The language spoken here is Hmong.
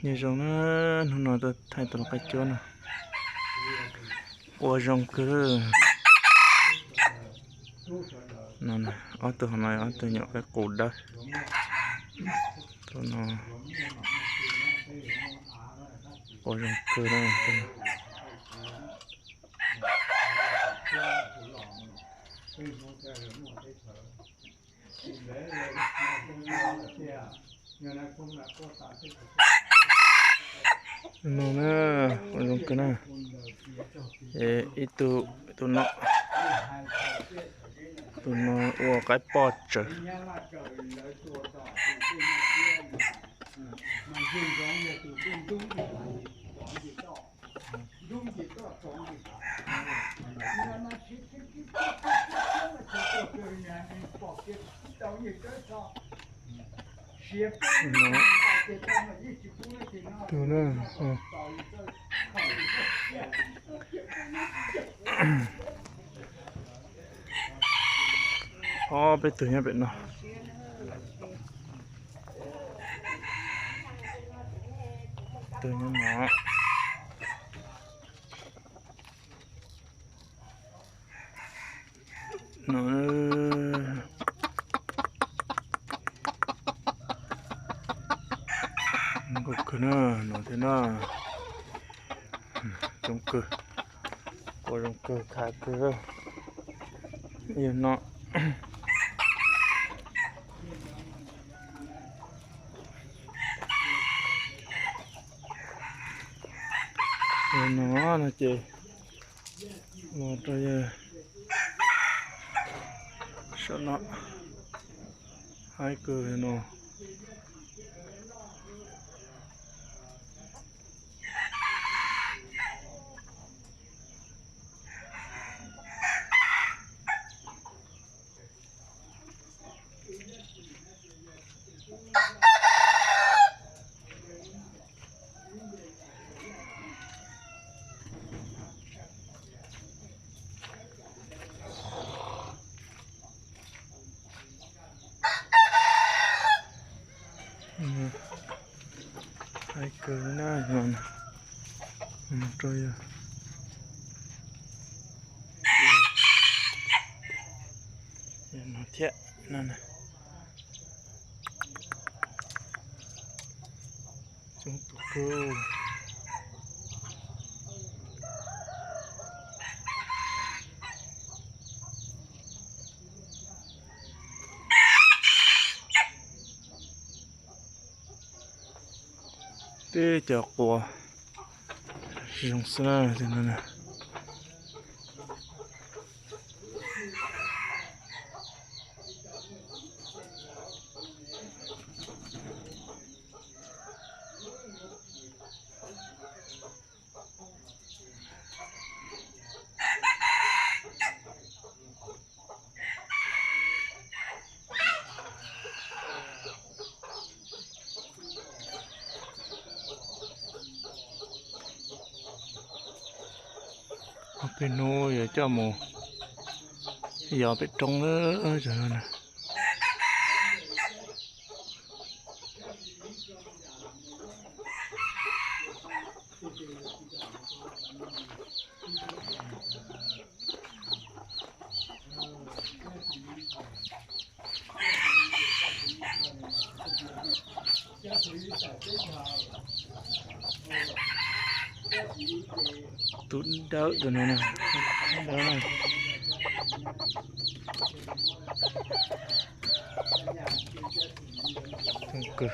Nyob zoo na, hnub no tuaj thaij tus lau qaib cuab no, ua zoo kawg. No, ob tug hauv no ob tug nyuam qaib qus dawb. Tus no ua zoo kawg na. No na, ua zoo kawg na. Ib tug, tus no, tus no ua qaib poj tsawv. Tus na, ob peb tug nyob pem no. Tus nyob no. No, zoo kawg na, no thiab na. Zoo kawg, ua zoo kawg, khav kawg. Yog no, yog no no ces los rau yawg saum no, haib kawg no. Haib kawg na, no rau yawg no thiab no. Coob tus kawg. Teb cov quav zoo xwb na. Ob peb hnub yuav coj mus yos pem roob lawm. Tus dawb tus no, dawb na. Kawg.